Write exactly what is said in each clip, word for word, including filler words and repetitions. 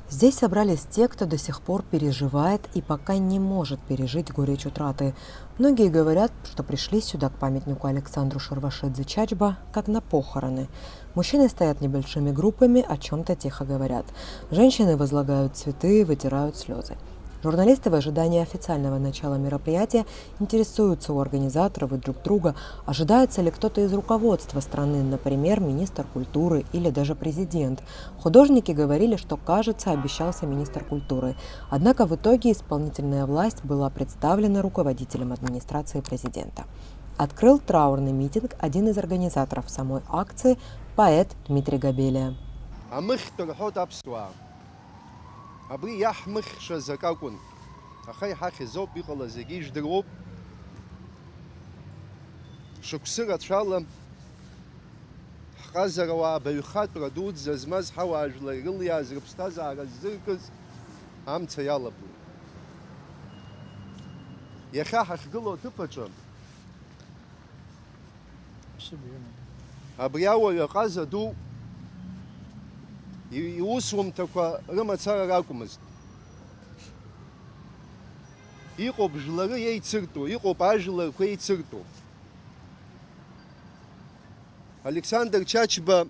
Здесь собрались те, кто до сих пор переживает и пока не может пережить горечь утраты. Многие говорят, что пришли сюда, к памятнику Александру Шервашидзе Чачба, как на похороны. Мужчины стоят небольшими группами, о чем-то тихо говорят. Женщины возлагают цветы, вытирают слезы. Журналисты в ожидании официального начала мероприятия интересуются у организаторов и друг друга, ожидается ли кто-то из руководства страны, например, министр культуры или даже президент. Художники говорили, что, кажется, обещался министр культуры. Однако в итоге исполнительная власть была представлена руководителем администрации президента. Открыл траурный митинг один из организаторов самой акции, поэт Дмитрий Габелия. Амыхьтә рҳәоит аԥсуаа. Абри иаҳмыхьшаз акы акәын. Аха иҳахьыз ауп, иҟалаз зегьы ижәдыруоуп. Шықәсы рацәала ҳҟазарауаа абаҩхатәра дуӡӡа змаз ҳауаажәлар ирылиааз рыԥсҭазаара ззыркыз амца иалаблит. Иахьа ҳахьгылоу аҭыԥ аҿы абри ауаҩы аҟаза ду и-, иусумҭақәа рымацара ракәмызт. Иҟоуп жәлары еицыртәу, иҟоуп ажәларқәа еицыртәу. Александр Чачба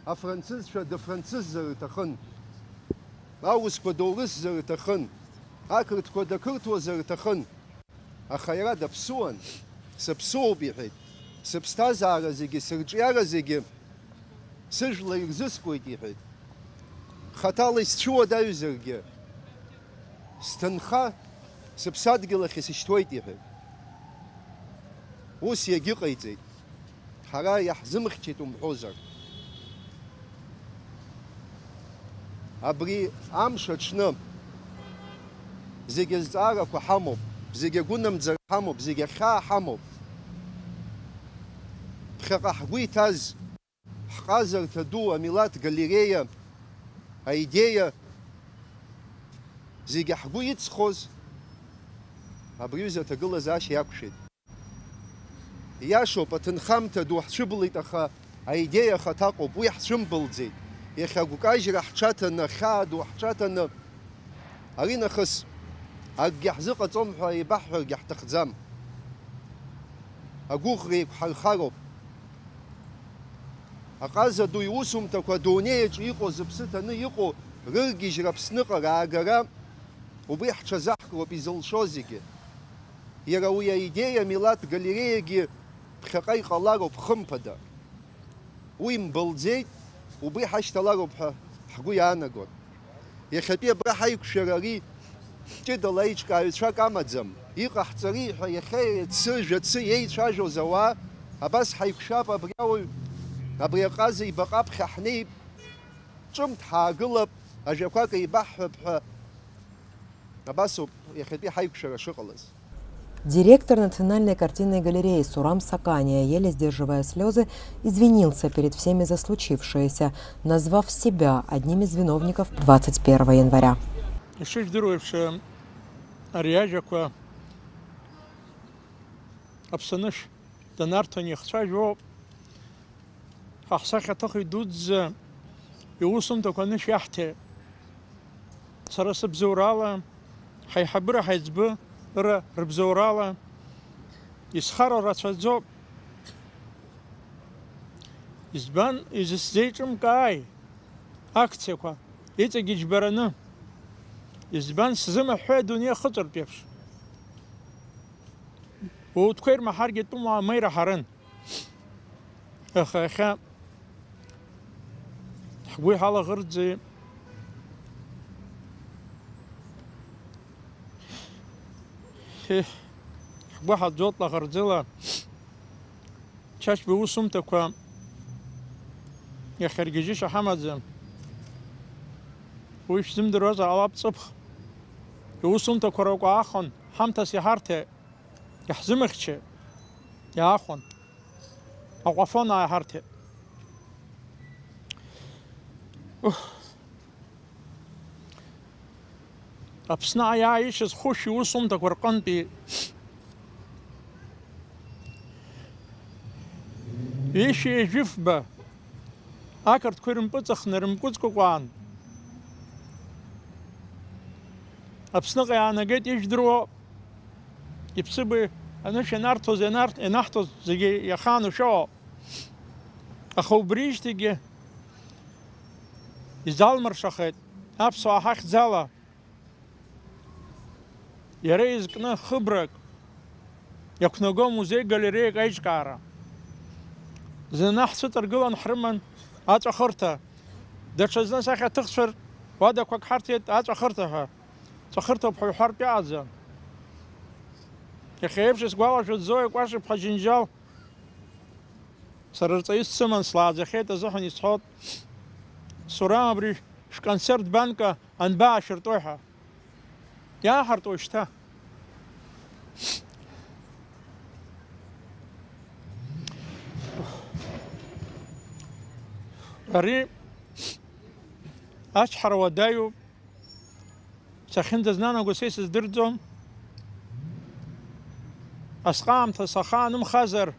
афранцызцәа дыфранцыззар рҭахын, аурысқәа доурысзар рҭахын, ақырҭқәа дақырҭуазар рҭахын. Аха иара даԥсуан, сыԥсуоуп, иҳәеит, сыԥсҭазаара зегьы, сырҿиара зегьы сыжәла ирзыскуеит, иҳәеит. Хаҭала исцәуадаҩзаргьы, сҭынха сыԥсадгьыл ахь исышьҭуеит, иҳәеит. Ус иагьыҟаиҵеит. Ҳара иаҳзымхьчеит умҳәозар. Абри амш аҽны зегьы азҵаарақәа ҳамоуп, зегьы агәынамӡара ҳамоуп, зегьы ахьаа ҳамоуп. Ԥхьаҟа ҳгәы иҭаз ҳҟазарҭа ду, амилаҭ галереиа, аидеиа, зегьы ҳгәы иҵхоз абри аҩыза аҭагылазаашьа иақәшәеит. Иашоуп, аҭынхамҭа ду ҳцәыбылит, аха аидеиа ахаҭа ыҟоуп, уи ҳцәымбылӡеит. Иахьа агәкажьра ҳҽаҭаны, ахьаа ду ҳҽаҭаны, аринахыс акгьы ҳзыҟаҵом ҳәа еибаҳҳәаргьы ҳҭахӡам. Агәыӷра еиқәҳархароуп. Аҟаза ду иусумҭақәа адунеи аҿы иҟоу, зыԥсы ҭаны иҟоу рыргьежьра Аԥсныҟа раагара, убри ҳҽазаҳкроуп изылшо зегьы. Иара уи аидеиа амилаҭ галереиагьы ԥхьаҟа иҟалароуп, хымԥада. Уи мбылӡеит, убри ҳашьҭалароуп ҳәа ҳгәы иаанагон. Иахьатәи абра ҳаиқәшәара ари ҷыдала аиҿкааҩцәак амаӡам. Иҟаҳҵари ҳәа иахьа иацы, жәацы иеицәажәоз ауаа, абас ҳаиқәшәап, абри ауаҩ, абри аҟаза ибаҟа аԥхьа ҳнеип, ҿымҭ ҳаагылап, ажәақәак еибаҳҳәап ҳәа. Абасоуп иахьатәи ҳаиқәшәара шыҟалаз. Директор Национальной картинной галереи Сурам Сакания, еле сдерживая слезы, извинился перед всеми за случившееся, назвав себя одним из виновников двадцать первого января. Ишыжәдыруа еиԥш, ари ажәақәа аԥсанышә данарҭон ихцәажәо, ҳа ҳсахьаҭыхҩы дуӡӡа иусумҭақәа анышә иаҳҭеит. Сара сыбзоурала, ҳаиҳабыра ҳаиҵбы ра рыбзоурала исхароу рацәаӡоуп. Избан изысзеиҿымкааи акциақәа, иҵегьы џьбараны? Избан сзымыҳәҳәеи адунеи ахыҵәартә еиԥш? Утәқәа ирмаҳаргьы тәымуаа ма ираҳарын. Аха иахьа ҳгәы иҳалаӷырӡи, ҳгәы ҳаӡоит лаӷырӡыла, Чачба иусумҭақәа иахьаргьежьышьа ҳамаӡам. Уи шәзымдыруазар ҟалап, ҵыԥх. Иусумҭақәа ракәы аахон, ҳамҭас иҳарҭеит. Иаҳзымыхьчеит, иаахәан. Аҟәафон ааиҳарҭеит. Ух. Аԥсны аиааишьаз хәышә иусумҭақәа рҟынтәи ҩышәи жәыфба ақырҭқәа ирымпыҵахны, рымпыҵкәакәаан, Аԥсныҟа иаанагеит, ижәдыруоу, иԥсыбаҩ анышә ианарҭоз, ианарҭ-, ианаҳҭоз зегьы иахаанушәоуп. Аха убрижьҭеигьы изалмыршахеит аԥсуаа ҳахьӡала. Иара изкны хыбрак иақәнаго музеи-галереиак аиҿкаара. Зны ҳцәыҵаргылан ҳрыман аҵәахырҭа. Даҽазны асахьаҭыхцәа руадақәак ҳарҭеит аҵәахырҭа ҳәа. Ҵәахырҭоуп ҳәа уҳәартә иҟаӡам. Иахьа еиԥш исгәалашәоит Зоиа Кәаши-ԥҳа Џьынџьал. Сара рҵаҩыс дсыман, слааӡахьеит азыҳәан исҳәот. Сурам абри шәконсерв банка анбаашәыртәои ҳәа. Иааҳартуеи шьҭа? Ари ачҳара уадаҩуп. Сахьынӡазнанаго са исыздырӡом. Асҟаамҭа сахаанымхазар,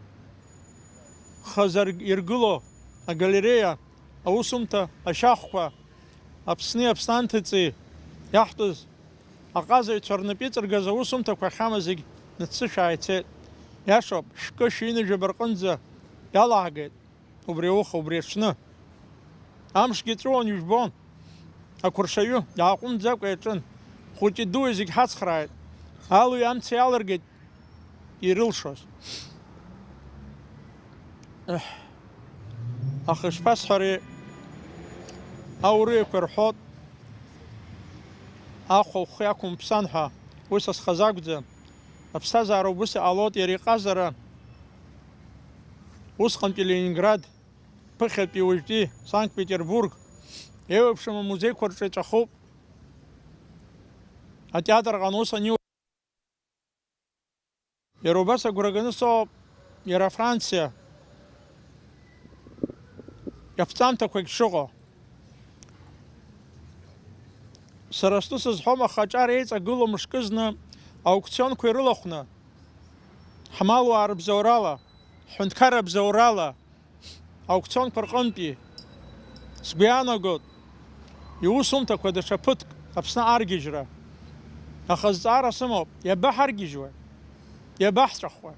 хазар иргыло агалереиа, аусумҭа ашьахәқәа, Аԥсни Аԥсны анҭыҵи иаҳтәыз аҟазаҩцәа рнапы иҵыргаз аусумҭақәа ахьамаз зегь ныццышәаа ицеит. Иашоуп, шәкы шәҩынҩажәаба рҟынӡа иалаагеит. Убри ауха, убри аҽны. Амшгьы ҵәыуон, ижәбон. Ақәыршаҩы дааҟәымҵӡакәа иаҿын. Хәыҷи дуи зегь ҳацхрааит. Алуи амца иалыргеит ирылшоз. Еҳ, аха ишԥасҳәари, аурыҩақәа ирҳәот, ахәа ухы иақәымԥсан ҳәа, уи са схазы акәӡам. Аԥсҭазаара убыс иҟалоит, иара иҟазара. Усҟантәи Ленинград, ԥыхьатәи уажәтәи Санкт-Петербург еиуеиԥшым амузеиқәа рҿы иҵәахуп. Атеатр аҟны ус аниу-, иара убас агәра ганы соуп иара Франциа иаԥҵамҭақәагь шыҟоу. Сара стәы сызҳәом, аха аҿар еиҵагылоу мышкызны аукционқәа ирылахәны, ҳмалуаа рыбзоурала, ҳҳәынҭқарра бзоурала, аукционқәа рҟынтәи, сгәы иаанагоит, иусумҭақәа даҽа ԥыҭк Аԥсны аргьежьра. Аха зҵаара сымоуп, иабаҳаргьежьуа, иабаҳҵәахуа,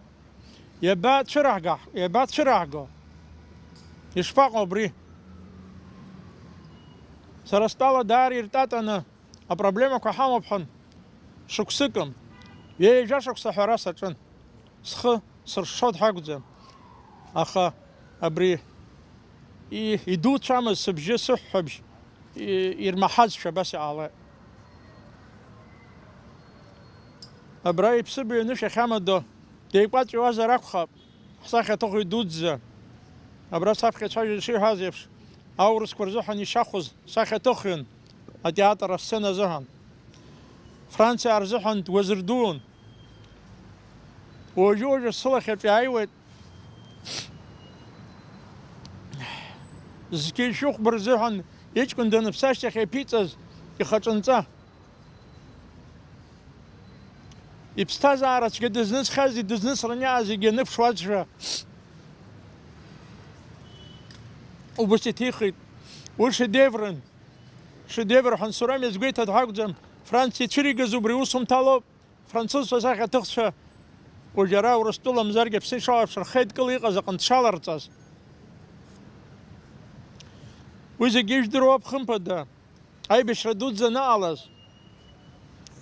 иабацәыраҳга-, иабацәыраҳго? Ишԥаҟоу абри? Сара стәала даара иртатаны апроблемақәа ҳамоуп ҳәан, шықәсыкым, ҩажәа шықәса ҳәара саҿын. Схы сыршо дҳакәӡам. Аха абри и-, идуцәамыз сыбжьы сыҳәҳәабжь и-, ирмаҳазшәа абас иҟалеит. Абра иԥсыбаҩ анышә ахьамадо деикәаҵәиуазар акәхап, ҳсахьаҭыхҩы дуӡӡа. Абра саԥхьа ацәажәаҩ шиҳәаз еиԥш, аурысқәа рзыҳәан ишьахәыз сахьаҭыхҩын, атеатр асцена азыҳәан. Франциаа рзыҳәан дуазырдуун. Уажәы-уажәы сылахь аҿы иааиуеит. Зқьи шәыхәба рзыҳәан иҷкәын даныԥсашьҭахь иаԥиҵаз ихаҿынҵа. Иԥсҭазаара цәгьа дызныҵхьази дызныцран иааз зегьы аныԥшуазшәа, убас иҭихит. Уи шедеврын. Шедевр ҳәа ансурам иазгәеиҭа дҳакәӡам, Франциа ицәыригаз убри усумҭалоуп. Французцәа сахьаҭыхцәа уажә ара Урыстәыла мзаргьы Аԥсны ишалаԥш рхеидкыла иҟаз аҟынтә шаларҵаз. Уи зегьы ижәдыруа, хымԥада, аибашьра дуӡӡа анаҟалаз,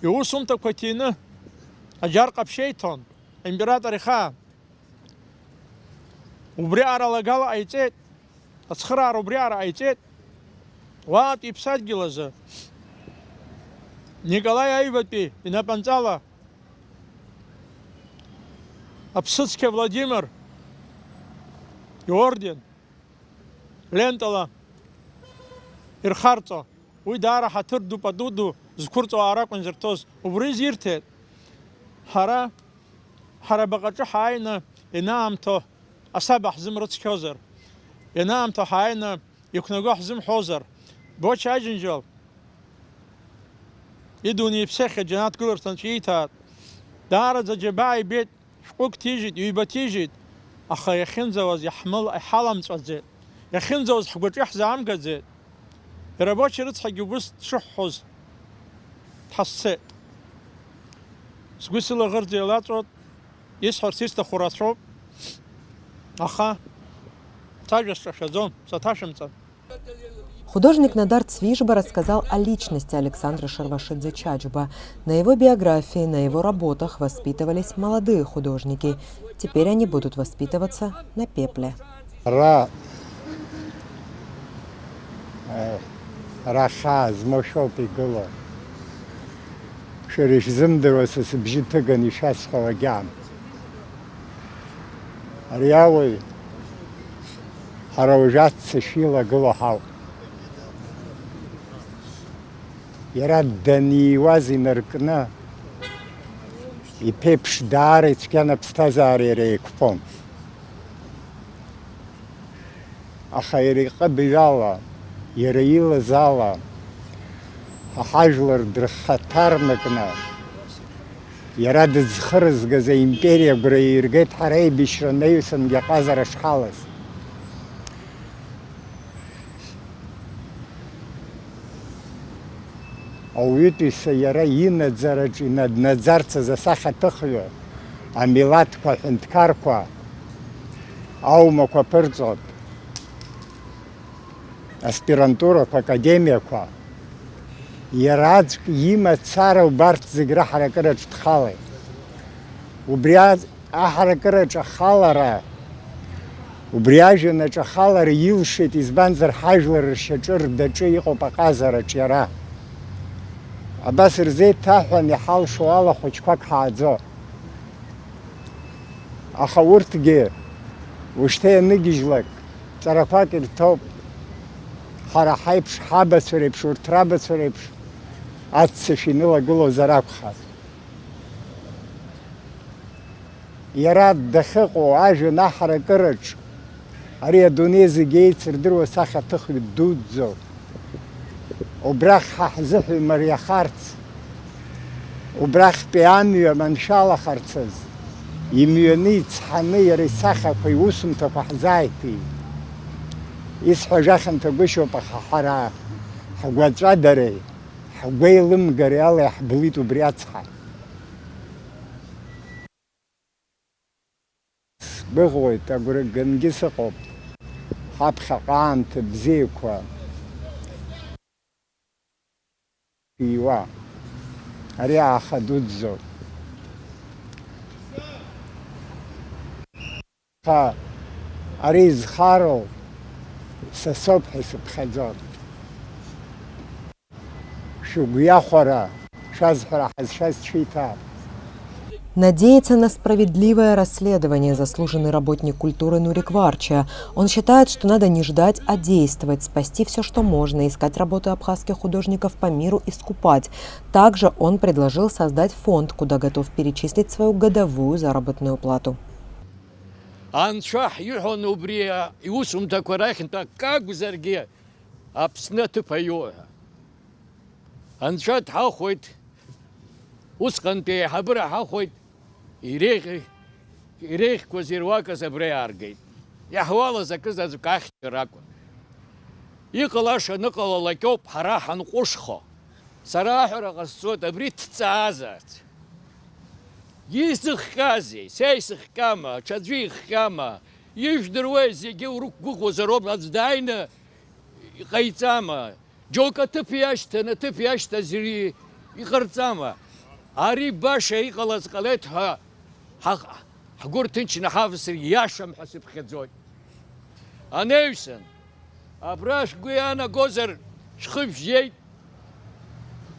иусумҭақәа ҭины, аџьар ҟаԥшь еиҭон, аимператор ихаан. Убри аҟара алагала ҟаиҵеит, ацхыраара убри аҟара ҟаиҵеит. Уаатәи иԥсадгьыл азы Николаи Аҩбатәи инапынҵала Аԥсыцқьа Владимир иорден лентала ирхарҵо, уи даара ҳаҭыр ду, пату ду зқәырҵо аара акәын изырҭоз, убри изирҭеит. Ҳара, ҳара баҟаҿы ҳааины ианаамҭоу асаба ҳзымрыцқьозар, ианаамҭоу ҳааины иқәнаго ҳзымҳәозар, Боча Аџьынџьал идунеи иԥсахьа џьанаҭ гыларҭа анцәа ииҭааит. Даараӡа џьабаа ибеит, шәҟәык ҭижьит, ҩба ҭижьит, аха иахьынӡауаз иаҳмыл-, иҳаламҵәаӡеит, иахьынӡауаз ҳгәаҿы иаҳзаамгаӡеит. Иара Боча рыцҳагьы убыс дшыҳәҳәоз дҳазцеит. Сгәы сылаӷырӡ еилаҵәоит, исҳәарц исҭаху рацәоуп, аха сажәа сҿашәаӡом, саҭашәымҵан. Художник Надар Цвижба рассказал о личности Александра Шервашидзе-Чачба. На его биографии, на его работах воспитывались молодые художники. Теперь они будут воспитываться на пепле. Ара, ара хаа змоу шәоуп игылоу. Шәара ишәзымдыруа са сыбжьы ҭыганы ишәасҳәауагьы аам. Ари ауаҩ ҳара уажәы аццышә илагылоу ҳауп. Иара даниуаз инаркны, иԥеиԥш даара ицәгьан аԥсҭазаара иара еиқәԥон. Аха иара иҟыбаҩ ала, иара илаз ала, ҳа ҳажәлар дрыхаҭарнакны, иара дыӡхырызгаз аимпериа агәра ииргеит ҳара аибашьра анаҩсангьы аҟазара шҳалаз. Ауаҩытәыҩса иара инаӡараҿ инаднаӡарц азы асахьаҭыхҩы, амилаҭқәа, аҳәынҭқарқәа аумақәа ԥырҵәоит, аспирантурақәа, академиақәа, иара аӡәк имацара убарҭ зегь раҳаракыраҿ дхалеит. Убри аҳаракыраҿ ахалара, убри ажәҩанаҿ ахалара илшеит, избанзар, ҳажәлар ршьаҿы, рдаҿы иҟоуп аҟазараҿ иара. Абас рзеиҭаҳәан иҳалшо ала хәыҷқәак ҳааӡо. Аха урҭгьы ушьҭа ианыгьежьлак ҵарақәак ирҭоуп. Ҳара ҳаиԥш, ҳабацәа реиԥш, урҭ рабацәа реиԥш аццышә инылагылозар акәхап. Иара дахьыҟоу ажәҩан аҳаракыраҿ, ари адунеи зегь еицырдыруа сахьаҭыхҩы дуӡӡоуп. Убрахь ҳа ҳзыҳәа имариахарц, убрахьтәи амҩа маншәалахарц азы, имҩаны, ицҳаны иара исахьақәа, иусумҭақәа ҳзааиҭеит. Исҳәо жәахьанҭагәышьоуп, аха ҳара ҳгәаҵәадареи ҳгәеилымгареи ала иаҳблит убри ацҳа. Сгәыӷуеит, агәра гангьы сыҟоуп, ҳаԥхьаҟа аамҭа бзиақәа шәиуа, ари ааха дуӡӡоуп. Аха ари изхароу са соуп ҳәа исыԥхьаӡон. Шәыгәҩахәара шәазҳәара ҳазшаз шәиҭап. Надеяться на справедливое расследование заслуженный работник культуры Нурик Варча. Он считает, что надо не ждать, а действовать, спасти все, что можно, искать работу абхазских художников по миру и скупать. Также он предложил создать фонд, куда готов перечислить свою годовую заработную плату. Анцәа ҳиҳәон убри иусумҭақәа рахьынтә акы акәзаргьы Аԥсны аҭыԥ аиуа ҳәа. Анцәа дҳахәоит, усҟантәи аиҳабыра ҳахәоит, иреиӷь-, иреиӷьқәаз ируакыз абра иааргеит. Иаҳуалыз акызаҵәык ахьчара акәын. Иҟалаша аныҟалалакьоуп ҳара ҳанҟәышхо. Сара аҳәара ҟасҵоит абри дҭҵаазарц. Исыхҟьазеи? Са исыхҟьама? Аҽаӡәы ихҟьама? Ижәдыруеи, зегьы урықәгәыӷуазароуп, аӡә дааины иҟаиҵама? Џьоук аҭыԥ иашьҭан, аҭыԥ иашьҭаз ири-, иҟарҵама? Ари баша иҟалаз ҟалеит ҳәа ҳаҟ-, ҳгәы рҭынчны ҳавсыр иашам ҳәа сыԥхьаӡоит. Анаҩсан, абра шәгәы иаанагозар, шәхы бжьеит.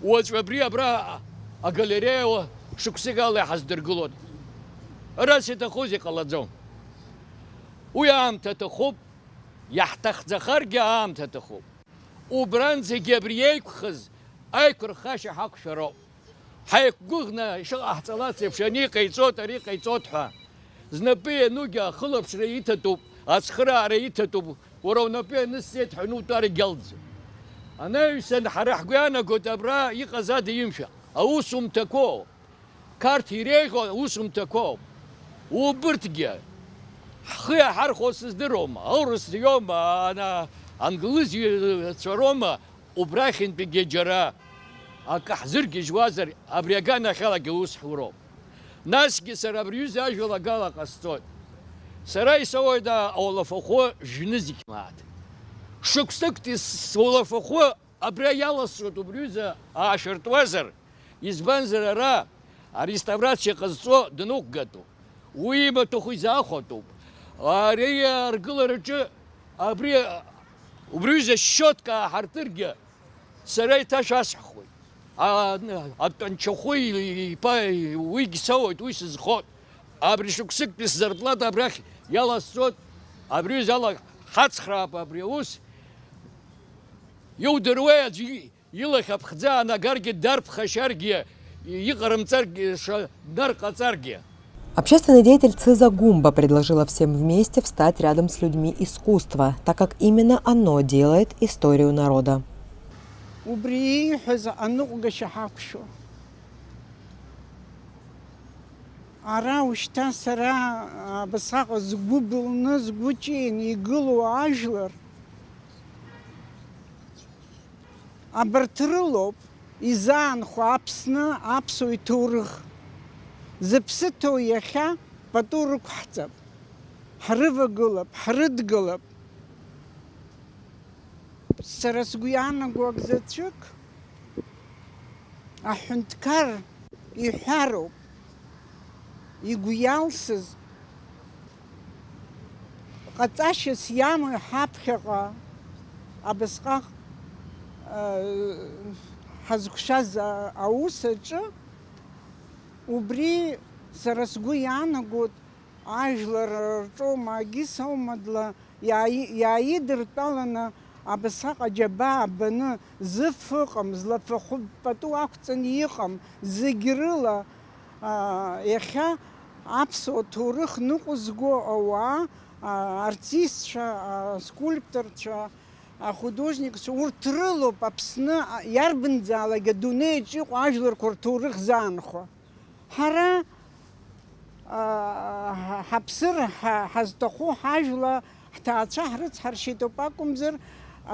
Уаҵәы абри абра агалереиа шықәсык ала иҳаздыргылоит. Ара сиҭахузеи ҟалаӡом. Уи аамҭа аҭахуп, иаҳҭахӡахаргьы аамҭа аҭахуп. Убранӡагьы абри еиқәхаз аиқәырхашьа ҳақәшәароуп. Ҳаиқәгәыӷны ишыҟаҳҵалац еиԥш, ани ҟаиҵоит, ари ҟаиҵоит ҳәа. Знапы ианугьы ахылаԥшра иҭатәуп, ацхыраара иҭатәуп, уара унапы ианысҵеит ҳәа анутәарагь алӡом. Анаҩсан ҳара ҳгәы иаанагоит абра иҟаз ада имшәа, аусумҭақәоу, Қарҭ иреиӷьу аусумҭақәоуп. Убырҭгьы ҳхы иаҳархәо сыздыруам, аурыс иоума, ана-, англызцәа роума, убрахьынтәигьы џьара акы ҳзыргьежьуазар, абри аганахьалагьы ус ҳуроуп. Насгьы сара абри аҩыза ажәалагала ҟасҵоит. Сара исоуеит аулафахәы жәны зегь мааҭ. Шықәсыктәи сулафахәы абра иаласҵоит убри аҩыза аашәыртуазар, избанзар ара ареставрациа ҟазҵо дныҟәгатәуп. Уи имаҭәахә изаахәатәуп. Ари аргылараҿы абри убри аҩыза счиотка ааҳартыргьы, сара еиҭа шәасҳәахуеит. А, атәанчахәы иԥа уигь соуеит, уи сызхоит. Абри шықәсыктәи сзарплата абрахь иаласҵоит, абри аҩыза ала ҳацхраап абри аус. Иудыруеи аӡәы илахь аԥхӡы аанагаргьы, дарԥхашьаргьы, иҟарымҵаргьы, ша-, нарҟаҵаргьы. Общественный деятель Цеза Гумба предложила всем вместе встать рядом с людьми искусства, так как именно оно делает историю народа. Убри ииҳәаз аныҟәгашьа ҳақәшәо. Ара ушьҭа сара абасҟак згәы былны, згәы ҷыйны игылоу ажәлар, абарҭ рылоуп изаанхо Аԥсны аԥсуа иҭоурых. Зыԥсы ҭоу иахьа пату рықәҳҵап, ҳрывагылап, ҳрыдгылап. Сара сгәы иаанаго акзаҵәык аҳәынҭқар иҳәароуп, игәы иалсыз, ҟаҵашьас иамоу ҳаԥхьаҟа абасҟак, а, ҳазқәшәаз, а, аус аҿы, убри сара сгәы иаанагоит, ажәлар рҿоума, агьыс аума дла-, иааи-, иааидыртәаланы абасҟак аџьабаа баны, зыф ыҟам, злафахәы пату ақәҵаны иҟам, зегь рыла, аа, иахьа аԥсуа ҭоурых ныҟәызго ауаа, аа, артистцәа, аа, скульпторцәа, ахудожникцәа, урҭ рылоуп Аԥсны, а, иарбанзаалак адунеиаҿ иҟоу ажәларқәа рҭоурых заанхо. Ҳара, аа, ҳа-, ҳаԥсыр ҳа-, ҳазҭаху ҳажәла, ҳҭаацәа ҳрыцҳаршьеит ауп акәымзар,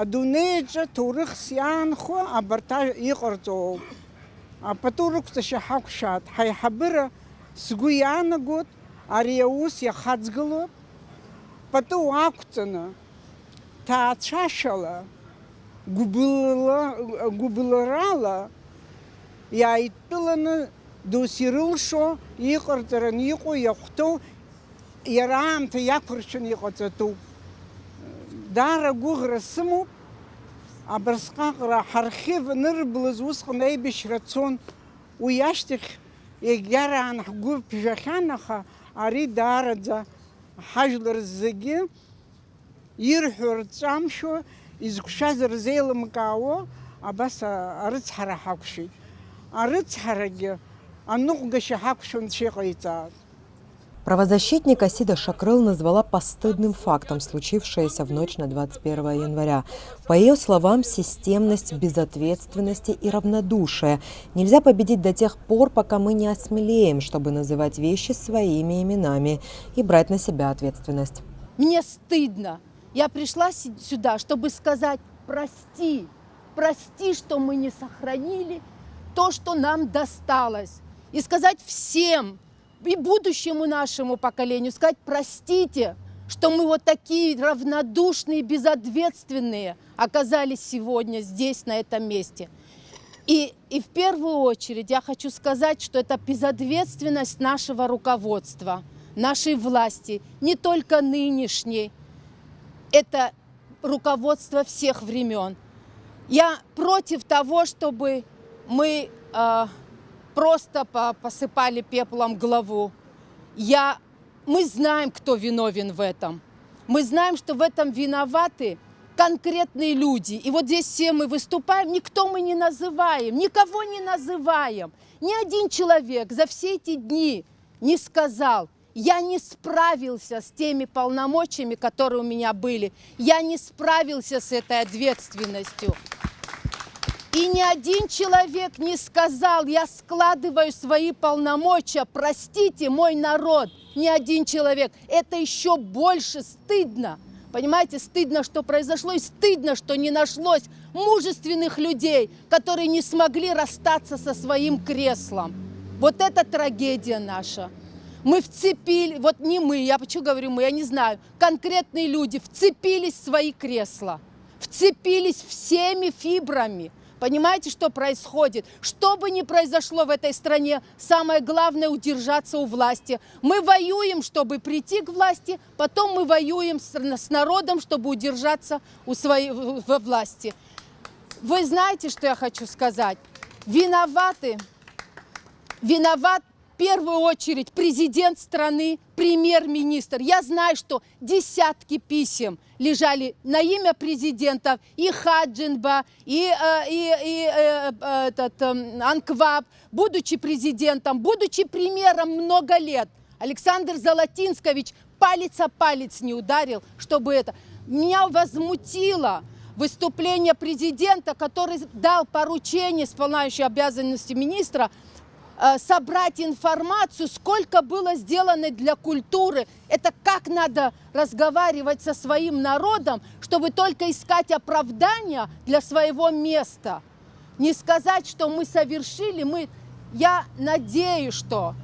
адунеи аҿы ҭоурыхс иаанхо абарҭ ажә-, иҟарҵо ауп. Апату рықәҵашьа ҳақәшәааит, ҳаиҳабыра сгәы иаанагоит, ари аус иахаҵгылоуп, пату ақәҵаны, ҭаацәашьала, гәыбылла-, гәыбылрала иааидтәыланы досу ирылшо, иҟарҵараны иҟоу, иахәҭоу, иара аамҭа иақәыршәаны иҟаҵатәуп. Даара агәыӷра сымоуп, абырсҟаҟара ҳархив анырблыз усҟан аибашьра цон, уи ашьҭахь егьараан ҳгәы ԥжәахьан, аха ари даараӡа ҳажәлар зегьы ирҳәо рҿамшәо, изықәшәаз рзеилымкаауа, абас а-, арыцҳара ҳақәшәеит. Арыцҳарагьы аныҟәгашьа ҳақәшәо Анцәа иҟаиҵааит. Правозащитник Асида Шакрыл назвала постыдным фактом случившееся в ночь на двадцать первое января. По её словам, системность, безответственность и равнодушие нельзя победить до тех пор, пока мы не осмелеем, чтобы называть вещи своими именами и брать на себя ответственность. Мне стыдно. Я пришла си-, сюда, чтобы сказать: прости, прости, что мы не сохранили то, что нам досталось. И сказать всем, и будущему нашему поколению, сказать: простите, что мы вот такие равнодушные, безответственные оказались сегодня здесь, на этом месте. И, и в первую очередь я хочу сказать, что это безответственность нашего руководства, нашей власти, не только нынешней. Это руководство всех времён. Я против того, чтобы мы, э, просто по-, посыпали пеплом главу. Я, мы знаем, кто виновен в этом. Мы знаем, что в этом виноваты конкретные люди. И вот здесь все мы выступаем, никто мы не называем, никого не называем. Ни один человек за все эти дни не сказал: «Я не справился с теми полномочиями, которые у меня были. Я не справился с этой ответственностью». И ни один человек не сказал: «Я складываю свои полномочия, простите, мой народ». Ни один человек. Это ещё больше стыдно. Понимаете, стыдно, что произошло, и стыдно, что не нашлось мужественных людей, которые не смогли расстаться со своим креслом. Вот это трагедия наша. Мы вцепили, вот не мы, я почему говорю мы, я не знаю, конкретные люди вцепились в свои кресла, вцепились всеми фибрами. Понимаете, что происходит? Что бы ни произошло в этой стране, самое главное удержаться у власти. Мы воюем, чтобы прийти к власти, потом мы воюем с, с народом, чтобы удержаться у своей, во власти. Вы знаете, что я хочу сказать? Виноваты, виноват в первую очередь президент страны, премьер-министр. Я знаю, что десятки писем лежали на имя президентов и Хаджинба, и, э, и, и, э, э, этот, эм, Анкваб, будучи президентом, будучи премьером много лет. Александр Золотинскович палец о палец не ударил, чтобы это. Меня возмутило выступление президента, который дал поручение, исполняющей обязанности министра, э, собрать информацию, сколько было сделано для культуры. Это как надо разговаривать со своим народом, чтобы только искать оправдания для своего места. Не сказать, что мы совершили, мы, я надеюсь, что,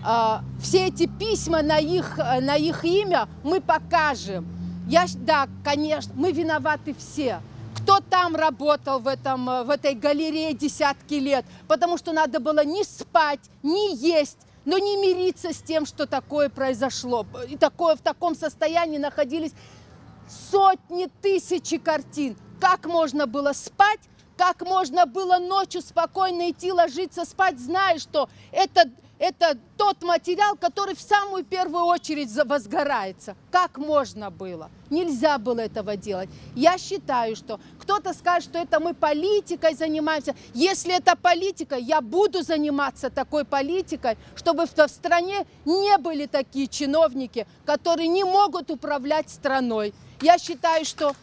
а, все эти письма на их, э, на их имя мы покажем. Я щ-, да, конечно, мы виноваты все. Кто там работал в этом, э, в этой галерее десятки лет? Потому что надо было не спать, не есть, но не мириться с тем, что такое произошло. И такое, в таком состоянии находились сотни тысяч картин. Как можно было спать? Как можно было ночью спокойно идти ложиться спать, зная, что это, это тот материал, который в самую первую очередь за-, возгорается? Как можно было? Нельзя было этого делать. Я считаю, что кто-то скажет, что это мы политикой занимаемся. Если это политика, я буду заниматься такой политикой, чтобы в, в стране не были такие чиновники, которые не могут управлять страной. Я считаю, что,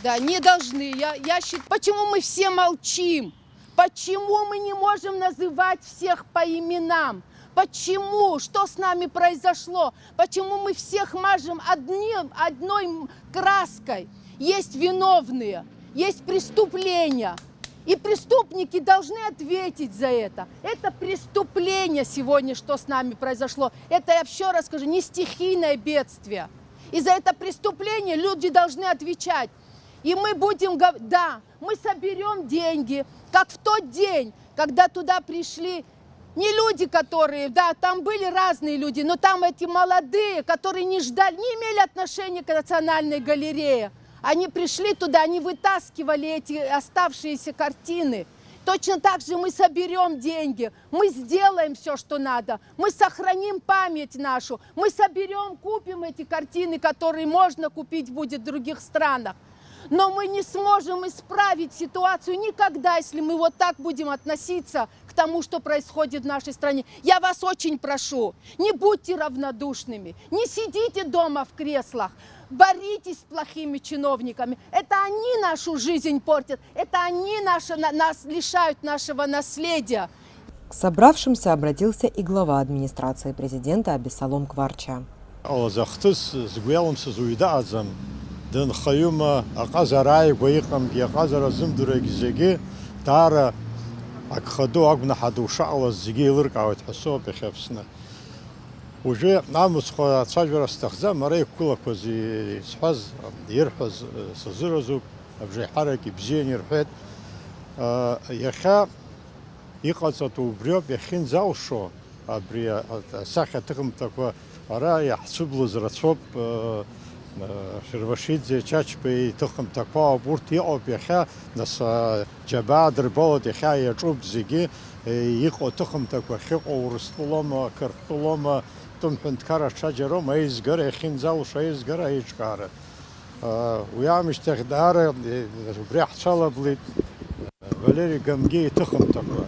да, не должны. Я, я счит-, почему мы все молчим? Почему мы не можем называть всех по именам? Почему? Что с нами произошло? Почему мы всех мажем одним, одной м-, краской? Есть виновные, есть преступления. И преступники должны ответить за это. Это преступление сегодня, что с нами произошло. Это, я еще раз скажу, не стихийное бедствие. И за это преступление люди должны отвечать. И мы будем гов-, да, мы соберем деньги, как в тот день, когда туда пришли не люди, которые, да, там были разные люди, но там эти молодые, которые не ждали, не имели отношения к Национальной галерее. Они пришли туда, они вытаскивали эти оставшиеся картины. Точно так же мы соберем деньги, мы сделаем все, что надо, мы сохраним память нашу, мы соберем, купим эти картины, которые можно купить будет в других странах. Но мы не сможем исправить ситуацию никогда, если мы вот так будем относиться к тому, что происходит в нашей стране. Я вас очень прошу, не будьте равнодушными, не сидите дома в креслах, боритесь с плохими чиновниками. Это они нашу жизнь портят, это они наше, на-, нас лишают нашего наследия. К собравшимся обратился и глава администрации президента Абессалом Кварча. Иҟалаз ахҭыс згәы иалымсыз уаҩ дыҟаӡам. Дынхаҩума, аҟазара ааигәа иҟамгьы, аҟазара зымдыруагь зегьы даара агхаду, агәнаҳа ду шаҟалаз зегьы еилыркаауеит ҳәа соуп иахьа Аԥсны. Уажәы амыцхә ацәажәара сҭахӡам, ара иқәгылақәаз исҳәаз, ирҳәаз сазыразуп, абжеиҳарак ибзиан ирҳәеит. Иахьа иҟаҵатәу убриоуп иахьынӡалшо, абри асахьа аҭыхымҭақәа ара иаҳцәыблыз рацәоуп, Шервашиӡе, Чачба иҭыхымҭақәа ауп, урҭ иҟоуп иахьа, нас, џьабаа дырбалоит, иахьа иаҿуп зегьы, иҟоу аҭыхымҭақәа ахьыҟоу Урыстәылоума, Қырҭтәылоума, тәым ҳәынҭқарра ҽаџьароума, аизгара иахьынӡалшо аизгара аиҿкаара. Уи аамышьҭахь даара убри ҳцәалаблит Валери Гамгиа иҭыхымҭақәа.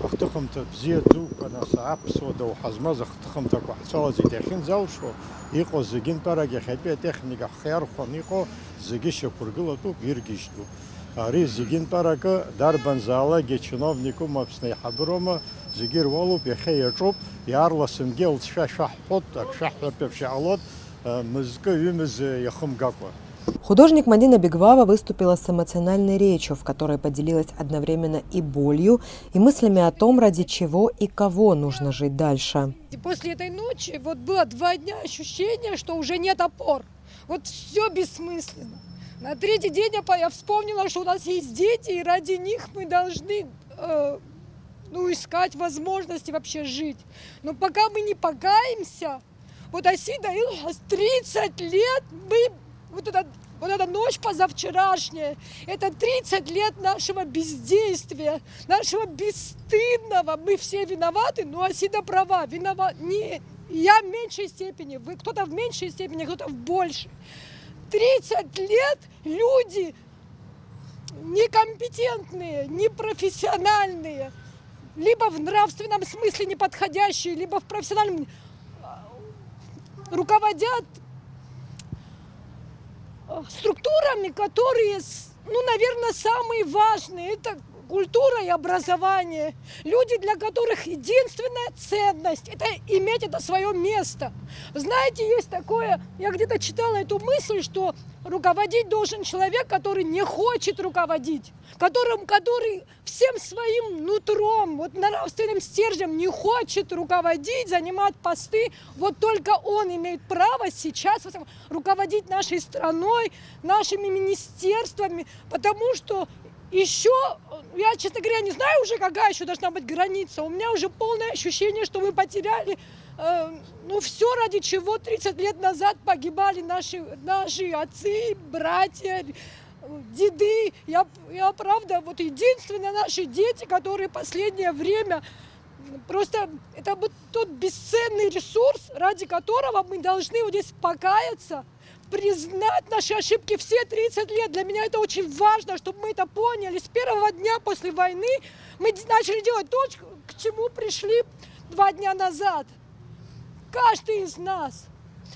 Ахҭыхымҭа бзиа дуқәа, нас, аԥсуа доуҳа змаз ахҭыхымҭақәа ҳцәалаӡеит иахьынӡалшо, иҟоу зегьынтәарак иахьатәи атехника ҳхы иархәаны иҟоу зегьы шьақәыргылатәуп, иргьежьтәуп. Ари зегьынтәаракы дарбанзаалакгьы чиновникума, Аԥсны аиҳабыроума, зегьы руалуп, иахьа иаҿуп, иаарласынгьы алҵшәа шәаҳҳәоит, ак шәаҳҳәартә еиԥш иҟалоит, мызкы, ҩымыз иахымгакәа. Художник Мадина Бигвава выступила с эмоциональной речью, в которой поделилась одновременно и болью, и мыслями о том, ради чего и кого нужно жить дальше. И после этой ночи вот было два дня ощущение, что уже нет опор. Вот все бессмысленно. На третий день я, по- я вспомнила, что у нас есть дети, и ради них мы должны э, ну, искать возможности вообще жить. Но пока мы не покаемся, вот Асида Илхас, тридцать лет мы вот эта, вот эта ночь позавчерашняя, это тридцать лет нашего бездействия, нашего бесстыдного, мы все виноваты, но Асида права, виноват, не, я в меньшей степени, вы кто-то в меньшей степени, кто-то в большей. Тридцать лет люди некомпетентные, непрофессиональные, либо в нравственном смысле неподходящие, либо в профессиональном, руководят э, структурами, которые, с- ну, наверное, самые важные. Это культура и образование. Люди, для которых единственная ценность — это иметь это свое место. Вы знаете, есть такое, я где-то читала эту мысль, что руководить должен человек, который не хочет руководить, которым, который всем своим нутром, вот нравственным стержнем не хочет руководить, занимать посты, вот только он имеет право сейчас вот руководить нашей страной, нашими министерствами, потому что еще, я, честно говоря, не знаю уже, какая еще должна быть граница. У меня уже полное ощущение, что мы потеряли, э, ну, все, ради чего тридцать лет назад погибали наши, наши отцы, братья, э, деды. Я, я правда, вот единственное, наши дети, которые последнее время, м, просто это вот тот бесценный ресурс, ради которого мы должны вот здесь покаяться, признать наши ошибки все тридцать лет. Для меня это очень важно, чтобы мы это поняли. С первого дня после войны мы д- начали делать то, ч- к чему пришли два дня назад. Каждый из нас.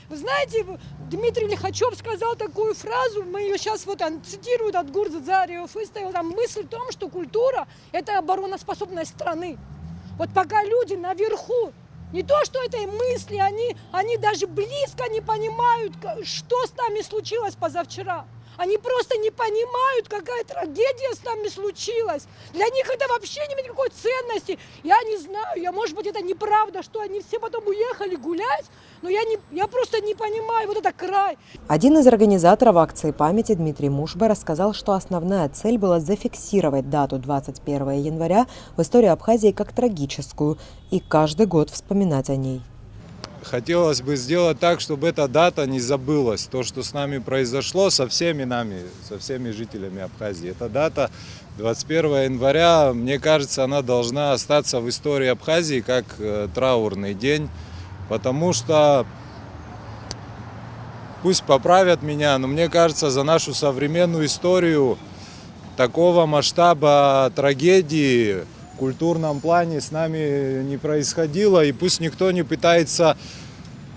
Вы знаете, в- Дмитрий Лихачев сказал такую фразу, мы ее сейчас вот он цитирует от Гурза Зарио, выставил там мысль в том, что культура — это обороноспособность страны. Вот пока люди наверху не то, что этой мысли, они, они даже близко не понимают, к- что с нами случилось позавчера. Они просто не понимают, какая трагедия с нами случилась. Для них это вообще не имеет никакой ценности. Я не знаю, я, может быть, это неправда, что они все потом уехали гулять, но я, не, я просто не понимаю, вот это край. Один из организаторов акции памяти Дмитрий Мушба рассказал, что основная цель была зафиксировать дату двадцать первое января в истории Абхазии как трагическую и каждый год вспоминать о ней. Хотелось бы сделать так, чтобы эта дата не забылась. То, что с нами произошло, со всеми нами, со всеми жителями Абхазии. Эта дата, двадцать первое января, мне кажется, она должна остаться в истории Абхазии как э, траурный день, потому что, пусть поправят меня, но мне кажется, за нашу современную историю такого масштаба трагедии в культурном плане с нами не происходило, и пусть никто не пытается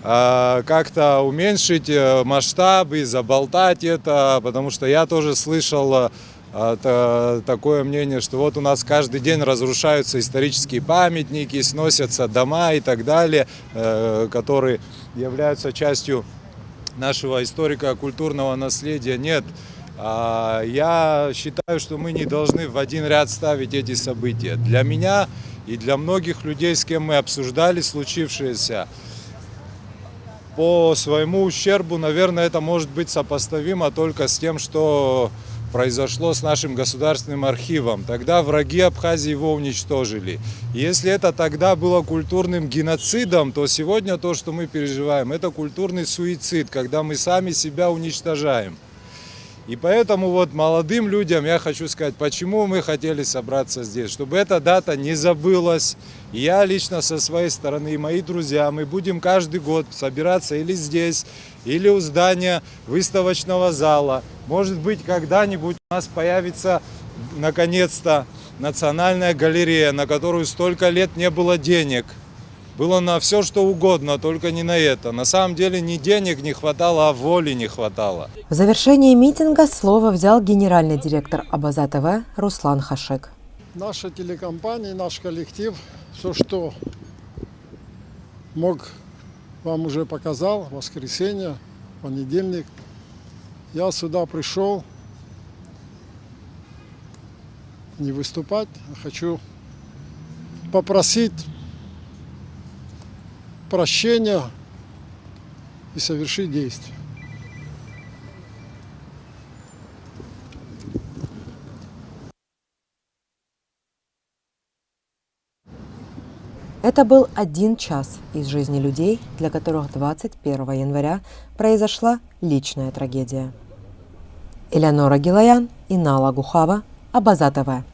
а, как-то уменьшить э, масштаб и заболтать это, потому что я тоже слышал э, а, та- такое мнение, что вот у нас каждый день разрушаются исторические памятники, сносятся дома и так далее, э, которые являются частью нашего историко-культурного наследия. Нет, а, я считаю, что мы не должны в один ряд ставить эти события. Для меня и для многих людей, с кем мы обсуждали случившееся, по своему ущербу, наверное, это может быть сопоставимо только с тем, что произошло с нашим государственным архивом. Тогда враги Абхазии его уничтожили. Если это тогда было культурным геноцидом, то сегодня то, что мы переживаем, это культурный суицид, когда мы сами себя уничтожаем. И поэтому вот молодым людям я хочу сказать, почему мы хотели собраться здесь, чтобы эта дата не забылась. И я лично со своей стороны, и мои друзья, мы будем каждый год собираться или здесь, или у здания выставочного зала. Может быть, когда-нибудь у нас появится наконец-то Национальная галерея, на которую столько лет не было денег. Было на все, что угодно, только не на это. На самом деле ни денег не хватало, а воли не хватало. В завершении митинга слово взял генеральный директор Абаза Т В Руслан Хашек. Наша телекомпания, наш коллектив, все, что мог, вам уже показал, воскресенье, понедельник. Я сюда пришел не выступать, а хочу попросить прощения и совершить действие. Это был один час из жизни людей, для которых двадцать первого января произошла личная трагедия. Элеонора Гилаян, Инала Гухава, Абаза ТВ.